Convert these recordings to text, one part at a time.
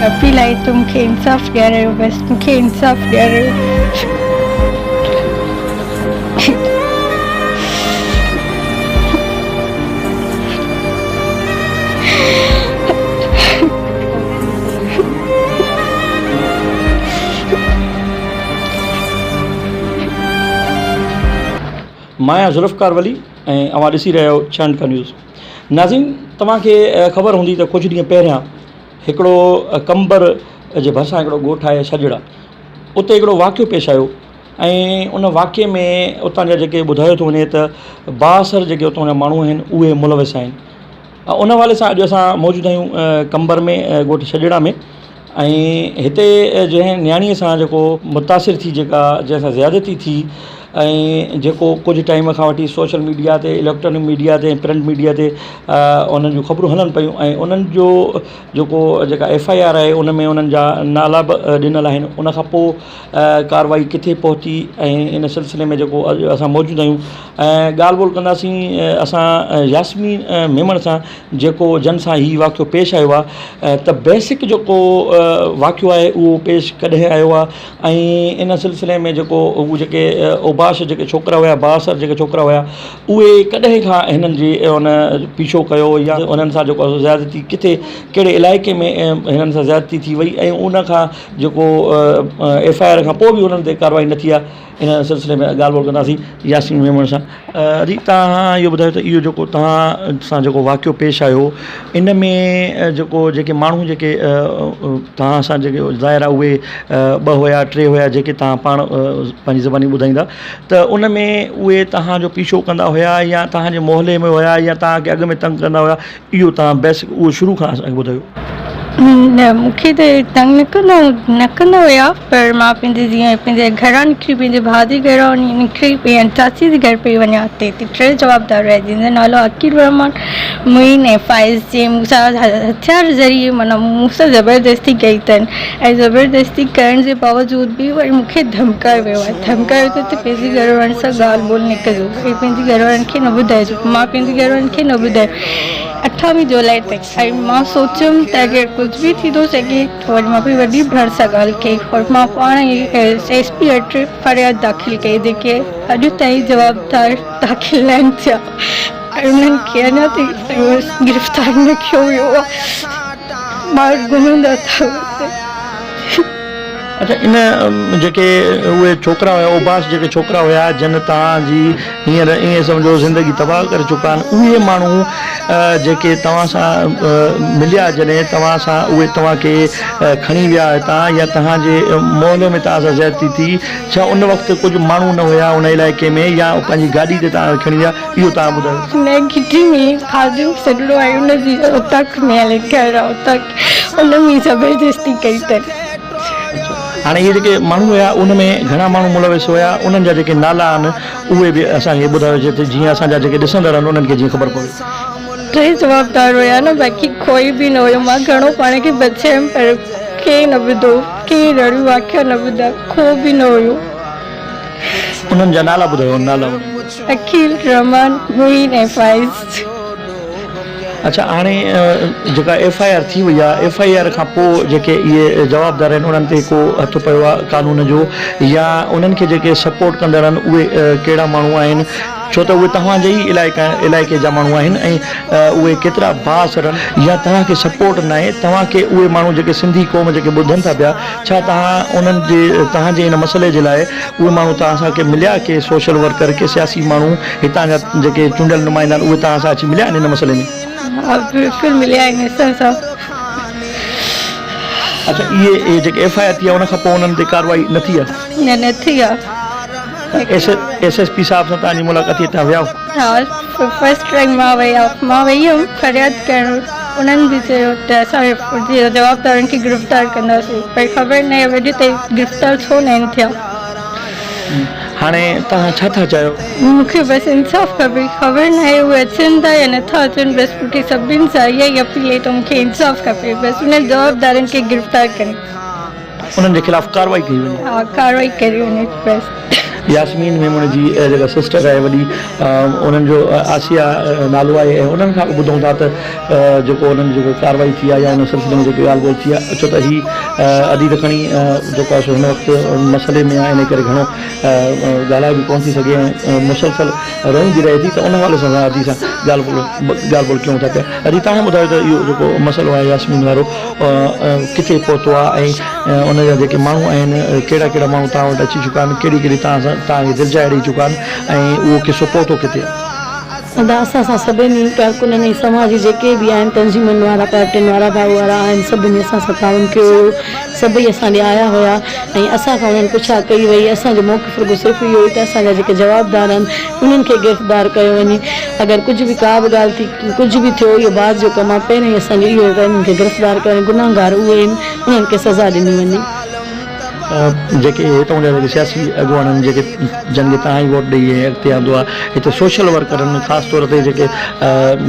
Appeal آهي ته مون کي انصاف ڏياريو بس مون کي انصاف ڏياريو. مان آهيان ذوالفقار ولي ۽ اوهان ڏسي رهيا آهيو ڇانڊڪا نيوز. ناظرين توهان کي خبر هوندي ته ڪجهه ڏينهن پهريان هڪڙو قمبر جي ڀرسان هڪڙو ڳوٺ آهي سڄڙا اتي هڪڙو واقعو پيش آيو ۽ ان واقعي ۾ اتان جا جيڪي ٻڌايو ٿو وڃي ته بااثر جيڪي اتان جا ماڻهو آهن اهي ملوث آهن ان حوالي سان اڄ اسان موجود آهيون قمبر ۾ ڳوٺ ڇڄڙا ۾ ۽ هتي جنهن نياڻيء سان جيڪو متاثر ٿي جيڪا جنهن سان زيادتي ٿي ۽ جيڪو ڪجهه ٽائيم کان وٺي سوشل ميڊيا تي اليڪٽرانڪ ميڊيا تي پرنٽ ميڊيا تي انهن جون خبرون هلن پيون ۽ انهن جو جيڪو جيڪا ايف I R آهي ان ۾ انهن جا نالا به ڏنل آهن ان کان پوء ڪارروائي ڪٿي پهتي ۽ ان سلسلي ۾ جيڪو اڄ اسان موجود آهيون ۽ ڳالهه ٻولهه ڪنداسين اسان ياسمين ميمڻ سان جيڪو جن سان هي واقعو پيش آيو آهي ته بيسڪ جيڪو واقعو آهي اهو پيش ڪڏهن آيو آهي ۽ ان سلسلي ۾ جيڪو هو جيڪي اوباش جيڪي ڇوڪرا هيا بااثر جيڪي ڇوڪرا هيا اهي ڪڏهن کان هنن جي ان پيڇو ڪيو يا انهن سان جيڪو زيادتي ڪٿي ڪهڙي علائقي ۾ هنن سان زيادتي ٿي وئي ۽ ان کان جيڪو ايف I R کان پوء به انهن تي ڪارروائي نه ٿي آهي ان سلسلي ۾ ڳالهه ٻولهه ڪنداسين ياسين ميمڻ سان ادي توهان اهو ٻڌايو ته اهو جيڪو توهان سان جيڪو واقعو پيش آيو ان ۾ جيڪو جيڪي ماڻهو جيڪي توهان سان جيڪي ظاهر آهي اهي ٻه هيا ٽي هيا جيڪي توهان پاڻ پنهنجي زباني ٻڌائيندا ته ان ۾ اهي توهان جو پيڇو ڪندا هيا يا توهان جي محلي ۾ هيا يا توهان کي اڳ ۾ تنگ ڪندا هيا اهو توهان بيسڪ اهو شروع کان اسان کي ٻڌايو. نه مون کي ته تنگ نه ڪندا نه ڪندا هيا پر مان پنهنجي جيئن پنهنجي گهران نڪري پنهنجي ڀاء جي گهران نڪري پئي چاچي جي گهر پئي وڃان اتي هتي ٽي جوابدار هيا جن جو نالو عقيل الرحمان معين ۽ فائز جنهن مون سان هٿيار ذريعي معنيٰ مون سان زبردستي ڪئي اٿن ۽ زبردستي ڪرڻ جي باوجود به وري مون کي ڌمڪايو ويو آهي ڌمڪايو اٿن ته پنهنجي گهر وارن سان ڳالهه ٻولهه نه ڪجو ۽ پنهنجي گهر وارن کي نه ٻڌائجو مان پنهنجي گهر وارن کي نه ٻڌايو اٺاويهه جولاء تائين ۽ مان سوچيم ته اگر ڪجهه به ٿي ٿو سگهي ته وري مان پنهنجي وڏي ڀيڻ سان ڳالهه ڪئي اور مان پاڻ ئي ايس پي وٽ فرياد داخل ڪئي جيڪي اڄ تائين جوابدار داخل نه آهن ٿيا ۽ انهن کي اڃا تائين گرفتار نه ڪيو ويو آهي ٻار گهمندا ٿا وتن. اڇا ان جيڪي اهي ڇوڪرا هيا اوباش جيڪي ڇوڪرا هيا جن توهان جي هينئر ائين سمجهو زندگي تباهه ڪري چڪا آهن اهي ماڻهو جيڪي توهان سان مليا جڏهن توهان سان اهي توهان کي کڻي ويا هتان يا توهان جي محلي ۾ توهان سان زيادتي ٿي ڇا ان وقت ڪجهه ماڻهو نه هيا ان علائقي ۾ يا پنهنجي گاڏي تي توهان کي کڻي ويا اهو توهان ٻڌايو. نه گهٽي ۾ خادم سڏڙو آهي ان جي اوطاق ۾ هلي گهر آهي اوطاق ان ۾ زبردستي ڪئي اٿن. هاڻي اهي جيڪي ماڻهو هيا ان ۾ گهڻا ماڻهو ملوث هيا انهن جا جيڪي نالا آهن اهي به اسان کي ٻڌايو جيئن اسان جا جيڪي ڏسندڙ آهن انهن کي جيئن خبر پوي. ٽي جوابدار هيا نه باقي ڪوئي به نه هيو مان گهڻو پاڻ کي بچايم پر ڪنهن نه ٻڌو ڪنهن رڙيون واکيا نه ٻڌا ڪو به نه هيو. انهن جا نالا ٻڌايو نالا. عقيل، رحمان، معين ۽ فائز. اڇا هاڻي جيڪا ايف I R ٿي وئي آهي ايف I R کان پوء جيڪي اهي جوابدار آهن انهن تي ڪو هٿ پيو آهي قانون جو يا انهن کي جيڪي سپورٽ ڪندڙ آهن اهي ڪهڙا ماڻهو آهن ڇو ته اهي توهان جي ئي علائقا علائقي جا ماڻهو آهن ۽ اهي ڪيترا بااثر آهن يا توهان کي سپورٽ ناهي توهان کي اهي ماڻهو جيڪي سنڌي قوم جيڪي ٻڌن ٿا پيا ڇا توهان انهن جي توهان جي ان مسئلي جي لاء اهي ماڻهو توهان سان ڪي مليا ڪي سوشل ورڪر ڪي سياسي ماڻهو هتان جا جيڪي چونڊيل نمائندا آهن اهي توهان سان اچي مليا آهن ان مسئلي ۾؟ ها بلڪل مليا آهن اسان سان. اڇا اهي اهي جيڪي ايف I R ٿي آهي ان کان پوء انهن تي ڪارروائي نه ٿي آهي؟ نه نه ٿي آهي. ايس ايس پي صاحب سان توهان جي ملاقات ٿي توهان ويا هئو؟ ها فرسٽ ٽائيم مان وئي مان وئي هيم فرياد ڪرڻ انهن به چيو ته اسان جوابدارن کي گرفتار ڪنداسين پر خبر ناهي اڄ تائين گرفتار ڇو ناهن ٿيا. هاڻي توهان ڇا ٿا چاهيو؟ مون کي بس انصاف کپي خبر ناهي اهي اچن ٿا يا نٿا اچن بس مون کي سڀني سان اها ئي اپيل آهي ته مون کي انصاف کپي بس انهن جوابدارن کي گرفتار ڪن. انهن جي خلاف ڪارروائي ڪئي وڃي. ها ڪارروائي ڪئي وڃي بس. ياسمين ميمڻ جي جيڪا سسٽر آهي وڏي انهن جو آسيه نالو آهي ۽ انهن کان به ٻڌون ٿا ته جيڪو انهن جيڪو ڪارروائي ٿي آهي يا ان سلسلي ۾ جيڪي ڳالهه ٻولهه ٿي آهي ڇو ته هي ادي ته کڻي جيڪو آهي سو هن وقت مسئلي ۾ آهي ان ڪري گهڻو ڳالهائي به ڪونه ٿي سگهي ۽ مسلسل روئيندي رهي ٿي ته ان حوالي سان اسان ادي سان ڳالهه ٻولهه ڳالهه ٻولهه ڪيون ٿا پيا ادي توهان ٻڌايو ته اهو جيڪو مسئلو آهي ياسمين وارو ڪٿي پهتو آهي ۽ ان جا جيڪي ماڻهو آهن ڪهڙا ڪهڙا ماڻهو توهان وٽ اچي چڪا آهن ڪهڙي ڪهڙي توهان سان توهان کي دلجاء ڏئي چڪا آهن ۽ اهو قصو پهتو ڪٿي آهي. ادا اسان سان سڀني ڪارڪنن ۽ سماجي جيڪي به آهن تنظيمن وارا پارٽين وارا ڀائو وارا آهن سڀني اسان سان تعاون ڪيو هيو سڀئي اسان ڏي آيا هيا ۽ اسان کان انهن پڇا ڪئي وئي اسان جو موقف رڳو صرف اهو هيو ته اسان جا جيڪي جوابدار آهن انهن کي گرفتار ڪيو وڃي اگر ڪجهه به ڪا به ڳالهه ٿي ڪجهه به ٿيو اهو بعد جو ڪم آهي پهرين اسان جو اهو هيو ته انهن کي گرفتار ڪيو وڃي گنهگار اهي آهن انهن کي سزا ڏني وڃي. جيڪي هتان جا جيڪي سياسي اڳواڻ آهن جيڪي جن کي توهان ئي ووٽ ڏئي ۽ اڳتي آندو آهي هتي سوشل ورڪرن خاص طور تي جيڪي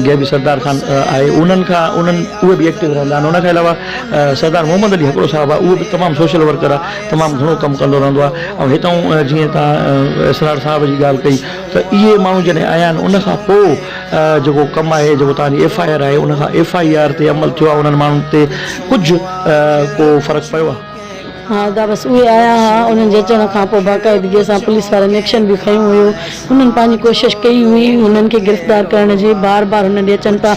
غيبي سردار خان آهي انهن کان انهن اهي به ايڪٽو رهندا آهن ان کان علاوه سردار محمد علي هڪڙو صاحب آهي اهو به تمام سوشل ورڪر آهي تمام گهڻو ڪم ڪندو رهندو آهي ۽ هتان جيئن توهان اسرار صاحب جي ڳالهه ڪئي ته اهي ماڻهو جڏهن آيا آهن ان کان پوء جيڪو ڪم آهي جيڪو توهان جي ايف I R آهي ان کان ايف I R تي عمل ٿيو آهي انهن ماڻهن تي ڪجهه ڪو فرق پيو آهي. ها ادا بس اهي آيا ها انهن جي اچڻ کان پوء باقاعدگي سان پوليس وارن ايڪشن به کنيو هيو انهن پنهنجي ڪوشش ڪئي هئي هنن کي گرفتار ڪرڻ جي بار بار هن ڏي اچن پيا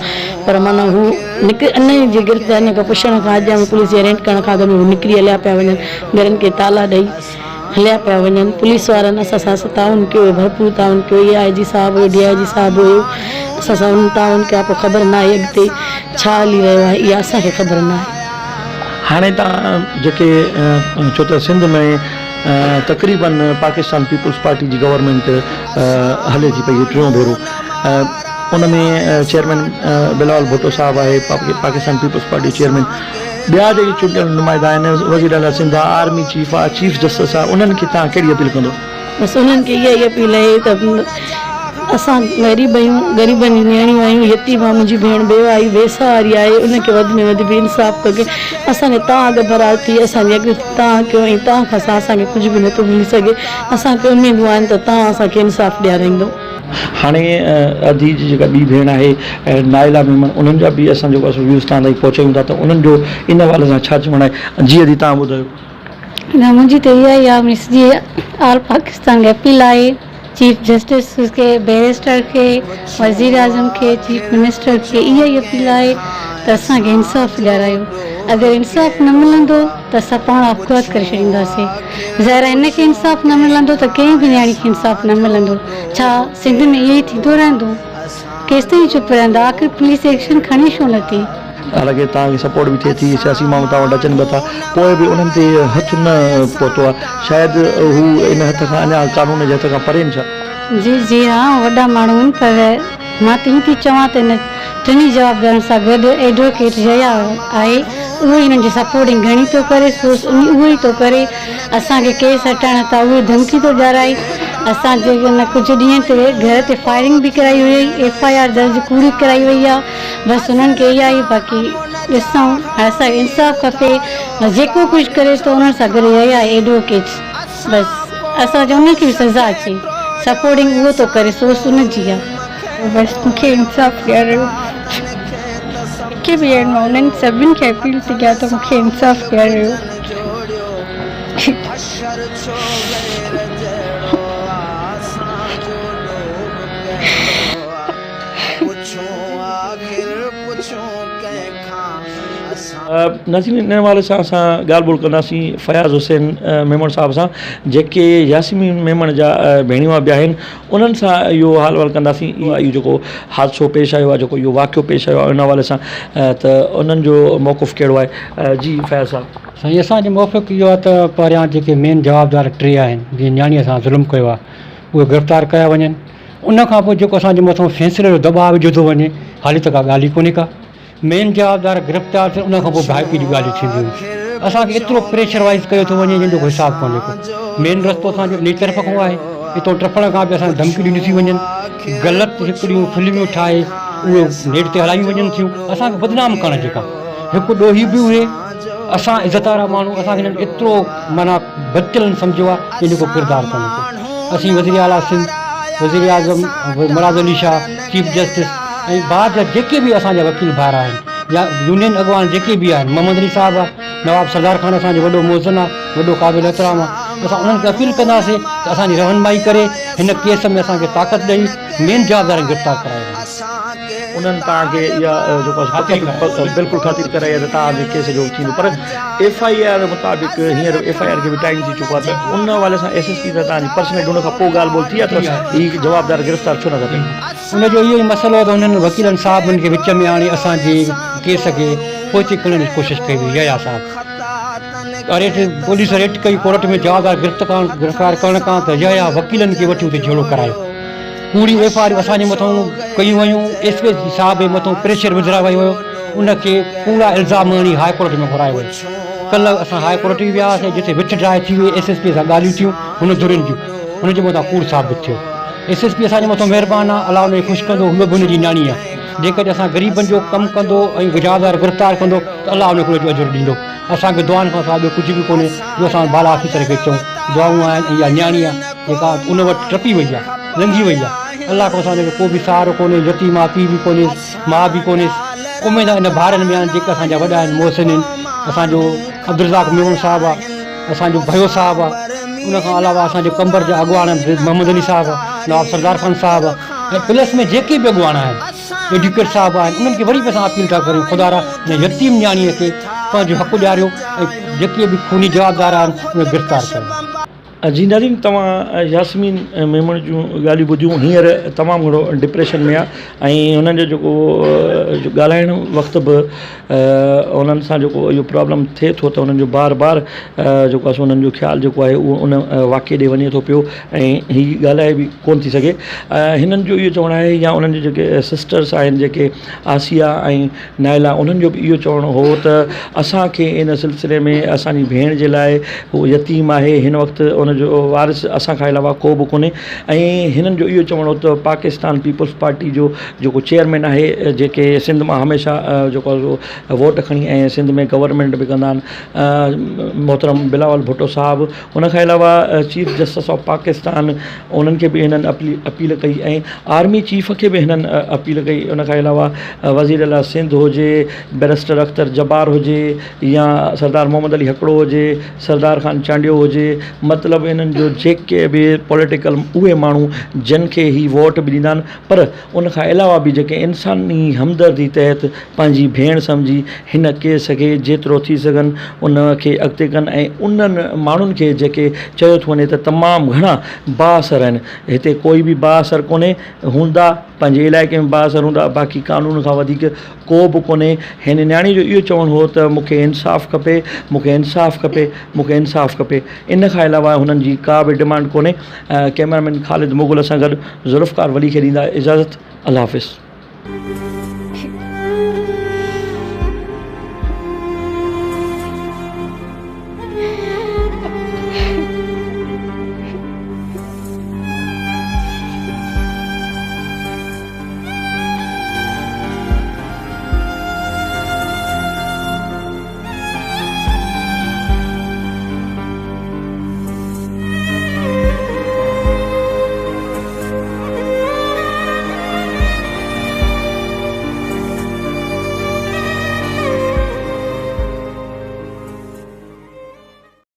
پر معنيٰ هو نڪري انهي جي گرفتاري کان پڇڻ کان اڄ پوليس جي ارينٽ ڪرڻ کان اڳ ۾ هو نڪري هليا پيا وڃن گهرن کي تالا ڏئي هليا پيا وڃن پوليس وارن اسان سان تعاون ڪيو هيو ڀرپور تعاون ڪيو اي آء جي صاحب هيو ڊي I جي صاحب هيو اسان سان انهن تعاون ڪيو پوء خبر ناهي اڳتي ڇا هلي رهيو آهي اها اسان کي خبر ناهي. هاڻي تان جيڪي ڇو ته سنڌ ۾ تقريبن پاڪستان پيپلز پارٽي جي گورنمينٽ هلي ٿي پئي ٽيون ڀيرو ان ۾ چيئرمين بلاول ڀٽو صاحب آهي پاڪستان پيپلز پارٽي چيئرمين ٻيا جيڪي چونڊيل نمائندا آهن، وزير اعليٰ سنڌ آ، آرمي چيف آ، چيف جسٽس آ، انهن کي توهان ڪهڙي اپيل ڪندو؟ بس انهن کي اها ئي اپيل آهي ته اسان غريب آهيون، غريبن جون نياڻيون آهيون، يتيم آ، منهنجي ڀيڻ بيوه آهي، بي سهاري آهي، ان کي وڌ ۾ وڌ به انصاف کپي، اسان کي توهان اڳڀرا ٿي اسان جي اڳ توهان ڪيو ۽ توهان کان سواء اسان کي ڪجهه به نٿو ملي سگهي، اسان کي اميدون آهن ته توهان اسان کي انصاف ڏيارائيندو. هاڻي ادي جي جيڪا ٻي ڀيڻ آهي نائلا ميمڻ انهن جا به اسان جيڪو آهي سو ويوز توهان تائين پهچايون ٿا ته انهن جو ان حوالي سان ڇا چوڻ آهي جي ادي توهان ٻڌايو. نه منهنجي ته اها ئي آهي مس جي آل پاڪستان کي اپيل آهي چيف جسٽس کي بيريسٽر کي وزير اعظم کي چيف منسٽر کي اها ئي اپيل آهي ته اسان کي انصاف ڏيارايو اگر انصاف نه ملندو ته اسان پاڻ آپگهات ڪري ڇڏينداسين. ظاهر آهي هن کي انصاف نه ملندو ته ڪنهن به نياڻي کي انصاف نه ملندو. ڇا سنڌ ۾ ائين ئي ٿيندو رهندو؟ ڪيستائين چپ رهندا؟ آخر پوليس ايڪشن کڻي ڇو نه ٿي؟ حالانڪه توهان کي سپورٽ به ٿئي ٿي، سياسي ماڻهو توهان وٽ اچن به ٿا، پوء به انهن تي هٿ نه پهتو آهي. شايد هو ان هٿ کان اڃا قانون جي هٿ کان پري آهن ڇا؟ جي جي ها وڏا ماڻهو آهن پر مان ته ائين ٿي چوان ته ان ٽنهي جوابدارن سان گڏ ايڊووڪيٽ يحيٰ آهي اهو ئي انهن جي سپورٽنگ گهڻي ٿو ڪري سورس اهو ئي ٿو ڪري اسان کي ڪيس هٽائڻ ته اهو ئي ڌمڪي ٿو ڏيارائي اسان جي ان ڪجهه ڏينهن تي گهر تي فائرنگ به ڪرائي هئي ايف I R درج ڪوڙي ڪرائي وئي آهي بس انهن کي اها ئي باقي ڏسون هاڻي اسان کي انصاف کپي بس جيڪو ڪجهه ڪري ٿو انهن سان گڏ يحيٰ ايڊووڪيٽ بس اسان چئون انهن کي به سزا اچي سپورٽنگ اهو ٿو ڪري سورس ان جي آ. بس مون کي انصاف ڏياريو جيڪي به آهن مان انهن سڀني کي اپيل ٿي ڪيان ته مون کي انصاف ڏياريو. ناظرين ان حوالي سان اسان ڳالهه ٻولهه ڪنداسين فياض حسين ميمڻ صاحب سان جيڪي ياسمين ميمڻ جا ڀيڻيوا به آهن انهن سان اهو حال احوال ڪنداسين اهو جيڪو حادثو پيش آيو آهي جيڪو اهو واقعو پيش آيو آهي ان حوالي سان ته انهن جو موقف ڪهڙو آهي جي فياض صاحب. سائين اسان جو موقف اهو آهي ته پهريان جيڪي مين جوابدار ٽي آهن جن نياڻي سان ظلم ڪيو آهي اهي گرفتار ڪيا وڃن ان کان پوء جيڪو اسان جي مٿان فيصلي جو دٻاء وجهيو ٿو وڃي حالي ته ڪا ڳالهه ئي ڪونهي ڪا مين جوابدار گرفتار ٿين ان کان پوء ڀائپي جون ڳالهيون ٿينديون. اسان کي ايترو پريشروائيز ڪيو ٿو وڃي جنهن جو ڪو حساب ڪونهي ڪو. مين رستو اسان جو انهي طرف کان آهي. اتو ٽپڻ کان به اسان کي ڌمڪيون ڏنيون ٿيون وڃن. غلط هڪڙيون فلميون ٺاهي اهي نيٽ تي هلايون وڃن ٿيون. اسان کي بدنام ڪرڻ جيڪا. هڪ ڏوهي به اهي. اسان عزت وارا ماڻهو اسان کي هنن ايترو معنيٰ بدچلن سمجهيو آهي جنهن جو ڪو ڪردار ڪونهي ڪو. اسين وزير اعليٰ سنڌ، وزير اعظم مراد علي شاهه، چيف جسٽس ۽ بار جا جيڪي به اسان جا وڪيل ڀائر آهن يا يونين اڳواڻ جيڪي به آهن محمد علي صاحب آهي، نواب سردار خان اسان جو وڏو محسن آهي، وڏو قابل احترام آهي، اسان انهن کي اپيل ڪنداسين ته اسان جي رهنمائي ڪري هن ڪيس ۾ اسان کي طاقت ڏئي مين جوابدارن کي گرفتار ڪرايو وڃي. انهن توهان کي اها جيڪو آهي بلڪل خاطري ڪرائي آهي ته توهان جي ڪيس جو ٿيندو پر ايف I R مطابق هينئر ايف I R کي به ٽائيم ٿي چڪو آهي ته ان حوالي سان ايس ايس پي سان توهان جي پرسنل ان کان پوء ڳالهه ٻولهه ٿي آهي ته هي جوابدار گرفتار ڇو نٿا ٿين؟ ان جو اهو ئي مسئلو آهي ته انهن وڪيلن صاحبن کي وچ ۾ آڻي اسان جي ڪيس کي پوئتي کڻڻ جي ڪوشش ڪئي وئي يحيٰ صاحب اريٽ پوليس ريٽ ڪئي ڪورٽ ۾ جوابدار گرفتار ڪرڻ کان ته يحيٰ وڪيلن کي وٺي اتي جهيڙو ڪرايو ڪوڙيون ايف I آريون اسان جي مٿان ڪيون ويون، ايس پي صاحب جي مٿان پريشر وجهرايو ويو، ان کي ڪوڙا الزام هڻي هاء ڪورٽ ۾ گهرايو ويو. ڪلهه اسان هاء ڪورٽ به ويا هئاسين جتي وچ ڊراء ٿي وئي، ايس ايس پي سان ڳالهيون ٿيون، هن ڌرين جون، هن جي مٿان ڪوڙ ثابت ٿيو. ايس ايس پي اسان جي مٿان مهربان آ، الله ان کي خوش ڪندو، هوء به هن جي نياڻي آ، جيڪڏهن اسان غريبن جو ڪم ڪندو ۽ جوابدار گرفتار ڪندو ته الله ان کي ان جو اجر ڏيندو. اسان کي دعائن کان سواء ٻيو ڪجهه به ڪونهي جو اسان بالا آفيسر کي چئون، دعائون آهن ۽ اها نياڻي آ جيڪا ان وٽ ٽپي وئي آ، لنگهي وئي آ. الله کان سواء ان کي ڪو به سهارو ڪونهي، يتيم آ، پيء به ڪونهيس، ماء به ڪونهيس. اميد آ ان ڀائرن ۾ آهن جيڪي اسان جا وڏا آهن، محسن آهن، اسان جو عبدالرزاق ميمڻ صاحب آ، اسان جو ڀيو صاحب آ، ان کان علاوه اسان جي قمبر جا اڳواڻ محمد علي صاحب آ، نواب سردار خان صاحب آ ۽ پلس ۾ جيڪي به اڳواڻ آهن. ايڊوڪيٽ صاحب آهن انهن کي وري به اسان اپيل ٿا ڪريون خدارا هن يتيم نياڻي کي پنهنجو حق ڏياريو ۽ جيڪي به خوني جوابدار آهن اهي گرفتار ڪيو وڃن. جي ناظرين توهان ياسمين ميمڻ جون ڳالهيون ٻڌيون هينئر تمام گهڻو ڊپريشن ۾ آهي ۽ هنن جو جيڪو ڳالهائڻ وقت به انهن سان جيڪو اهو پرابلم ٿئي ٿو ته انهن جو بار بار جيڪو آهي سو انهن جو خيال جيڪو آهي اهو ان واقعي ڏي وڃي ٿو پيو ۽ هي ڳالهائي به ڪونه ٿي سگهي هنن جو اهو چوڻ آهي يا انهن جي جيڪي سسٽرس آهن جيڪي آسيا ۽ نائلا انهن جو به اهو چوڻ هو ته اسانکي ان سلسلي ۾ اسانجي ڀيڻ جي لاء هو يتيم آهي هن وقت ان جو وارث اسان کان علاوه ڪو به ڪونهي ۽ هنن جو اهو چوڻ هو ته پاڪستان پيپلز پارٽي جو جيڪو چيئرمين آهي جيڪي سنڌ مان هميشه جيڪو ووٽ کڻي ۽ سنڌ ۾ گورنمينٽ به ڪندا آهن محترم بلاول ڀٽو صاحب ان کان علاوه چيف جسٽس آف پاڪستان انهن کي به هنن اپيل ڪئي ۽ آرمي چيف کي به هنن اپيل ڪئي ان کان علاوه وزير اعليٰ سنڌ هجي بئريسٽر اختر جبار هجي يا سردار محمد علي هڪڙو هجي سردار خان چانڊيو هجي مطلب انهن جو جيڪي به پوليٽيڪل اهي ماڻهو جن کي هي ووٽ به ڏيندا آهن پر ان کان علاوه به جيڪي انساني همدردي تحت پنهنجي ڀيڻ سمجهي هن ڪيس کي جيترو ٿي سگهن ان کي اڳتي ڪن ۽ انهن ماڻهن کي جيڪي چيو ٿو وڃي ته تمام گهڻا بااثر آهن هتي ڪوئي به بااثر ڪونهي هوندا پنهنجي علائقي ۾ بااثر هوندا باقي قانون کان وڌيڪ ڪو به ڪونهي هن نياڻي جو اهو چوڻ هو ته مون کي انصاف کپي مون کي انصاف کپي مون کي انصاف کپي ان کان علاوه هنن جي ڪا به ڊمانڊ ڪونهي ڪئميرا مين خالد مغل سان گڏ ذوالفقار ولي کي ڏيندا اجازت الله حافظ.